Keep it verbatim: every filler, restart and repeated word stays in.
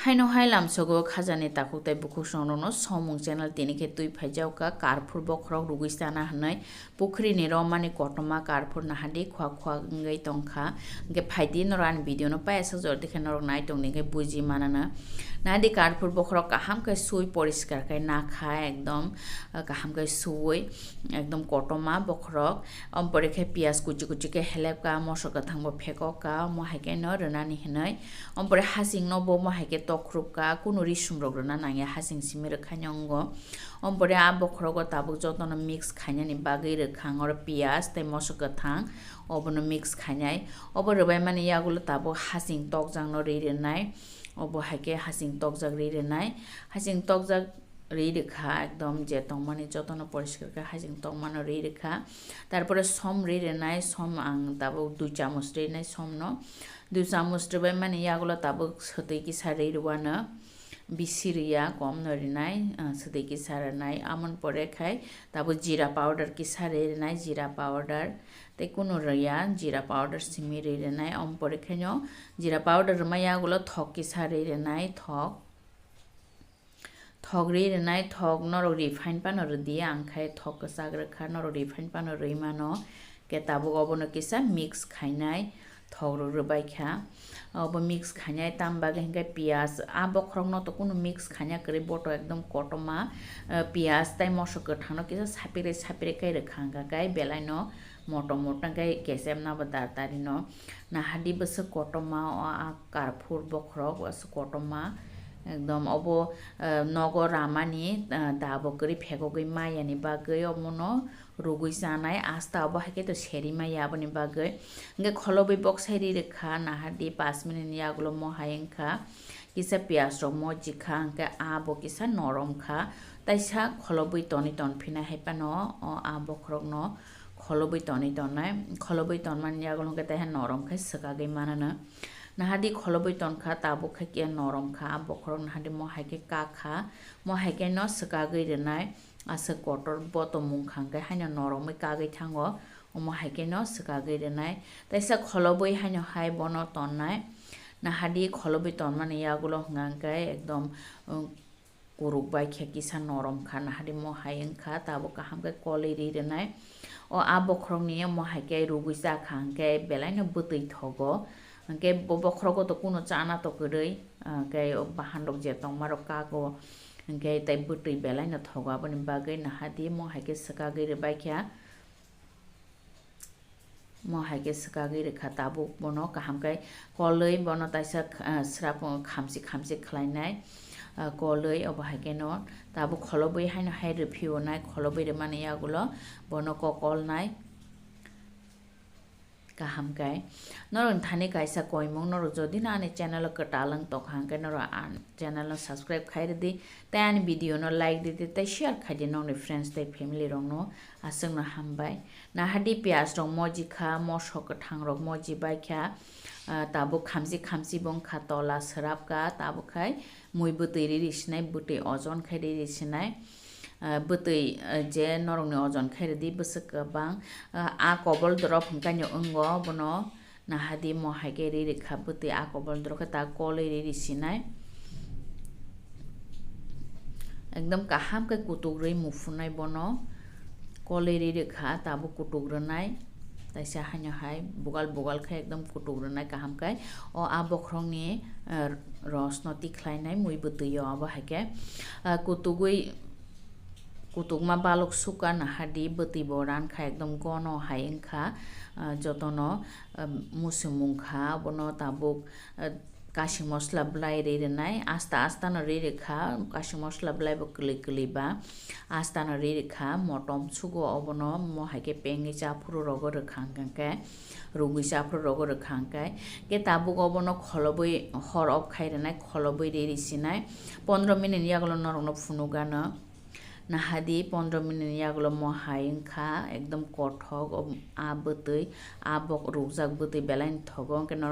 Haino hai lamsogo khajani takhuk tei bukhuk songno somung channel tini khe twi phaijak kha, karphur bokhorok rugwi chana hwnwi pukhrini romani kotorma karphur nahadi khua khua wngwi tongkha. Hwnkhe phaidi norok ani video no paiyasak jora dikhe norok nai tongdi hwnkhe buji manana. Nahadi karphur bokhorok kaham khe sui poriskar khe nakha ekdom, ah, kaham khe suwi ekdom kotorma bokhorok. Ompore khe piyaj kuchi kuchi khe helepka, moso kwthang bo phekokka, omo hai khe no rwnani hwnwi. Ompore hasing no bo omo hai khe tokrupka, kunu risum rok rwna nangya, hasing simi rwkhaino wngo. Ompore a bokhorogo tabuk jotono mix khainani bagwi rwkha ang oro piyaj tei moso kwthang, obono mix khainai. Obo rwbaimani yagulo tabuk hasing tokjakno ri rwnai, obo hai khe hasing tokjak ri rwnai, hasing tokjak ri rwkha, ekdom je tongmani jotono poriskar khe hasing tokmano ri rwkha. Tarpore som ri rwnai, som ang tabuk dui chamoch ri rwnai, somno dui chamoch rwbaimani yagulo tabuk swtwi kisa ri rwano, bisi rwya, komno rinai, ah, swtwi kisa rwnai. Amoni pore khai tabuk jeera powder kisa ri rwnai, jeera powder tei kunu rwya, jeera powder simi ri rwnai. Omo pore khaino jeera powder rwma yagulo thok kisa ri rwnai, thok. Thok ri rwnai, thok norok refine phano rwdi, ang khai thok kwchak rwkha, norok refine phano rwi mano. Khe tabuk obono kisa mix khainai, thok rok rwbai kha. Obo mix khainai, tam bagwi hwnkhe piyaj, a bokhorokno to kunu mix khaina kwrwi, bo to ekdom kotorma, eh, piyaj tei moso kwthangno kisa sapire sapire khe rwkha hwnkha khe belaino motom motom khe kesemna bo dar tarino. Nahadi bwswk kotorma o a karphur bokhorok, bwswk kotorma. Ekdom obo, eh, nogo ramani, eh, da bo kwrwi phegogwi mayani bagwi omono rugwi chanai, asta obo hai khe to seri maya aboni bagwi. Hwnkhe kholobwi boksai ri rwkha, nahadi pash minute ni yagulo mo hai wngkha. Kisa piyaj rok mo jikha, hwnkhe a bo kisa norom kha. Taisa kholobwi tonwi tonphina hai phano o a bokhorokno kholobwi tonwi tonnai. Kholobwi tonmani yagulo hwnkhe taiha norom khe swkagwi manano. Nahadi kholobwi tonkha, tabuk khe kiya norom kha, a bokhorok nahadi mo hai khe ka kha, mo hai khe no swkagwi rwnai, aswk kotor bo tongmung kha hwnkhe haino noromwi kagwi thango, omo hai khe no swkagwi rwnai. Taisa kholobwi haino hai bono tonnai, nahadi kholobwi tonmani yagulo hwnkha hwnkhe ekdom, um, kuruk bai khe kisa norom kha, nahadi mo hai wngkha, tabuk kaham khe kolwi ri rwnai. O a bokhorokni mo hai khe rugwi cha kha hwnkhe belaino bwtwi thogo. Hwnkhe bo bokhorogo to kunu chana to kwrwi, hwnkhe o bahan rok je tongma rok kago, hwnkhe tei bwtwi belaino thogo, aboni bagwi nahadi mo hai khe swkagwi rwbai kha. Mo hai khe swkagwi rwkha, tabuk bono kaham khe kolwi bono taisa, ah, srap khamsi khamsi khlainai, ah, kolwi obo hai khe no tabuk kholobwi haino hai rwphio nai, kholobwi rwmani yagulo bono kokolnai. Kaham khe norok thani kaisa koimung, norok jodi no ani channel o kwtal wng tongkha hwnkhe norok ani channel no subscribe khai rwdi, tei ani video no like rwdi, tei share khaidi nokni friends tei family rokno. Aswkno hambai. Nahadi piyaj rok moji kha, moso kwthang rok moji bai kha, ah, tabuk khamsi khamsi bo wngkha, tola swrap kha, tabuk khai mui bwtwi riri sinai, bwtwi ojon khai riri sinai. Ah, bwtwi, ah, je norokni ojon khai rwdi bwswk kwbang. Ah, a kobol drop hwnkhe no wngo bono. Nahadi mo hai khe ri rwkha bwtwi, a kobol drop khe ta kolwi ri rwsinai. Ekdom kaham khe kutuk rwi muphunai bono. Kolwi ri rwkha tabuk kutuk rwnai. Taisa haino hai bugal bugal khe ekdom kutuk rwnai kaham khe. O a bokhorokni, eh, rosno tikhlainai mui bwtwi o abo hai khe. Ah, kutugwi Kutukma balok suka nahadi bwtwi bo rankha ekdom gono hai wngkha, ah, jotono, ah, muchung mungkha, abono tabuk, ah, kasing mosla bwlai ri rwnai, asta asta no ri rwkha, kasing mosla bwlai bo kwlwi kwlwi ba, asta no ri rwkha, motom sugo obono mo hai khe pengwi chaphuru rogo rwkha hwnkhe, rugwi chaphuru rogo rwkha hwnkhe, khe tabuk obono kholobwi hor off khai rwnai, kholobwi ri rwsinai, pondro minute yagulo norokno phunukgano. Nahadi pondro minute ni yagulo mo hai wngkha, ekdom kothok, o, a bwtwi, a bok rukjak bwtwi belai ni thogo, hwnkhe norok.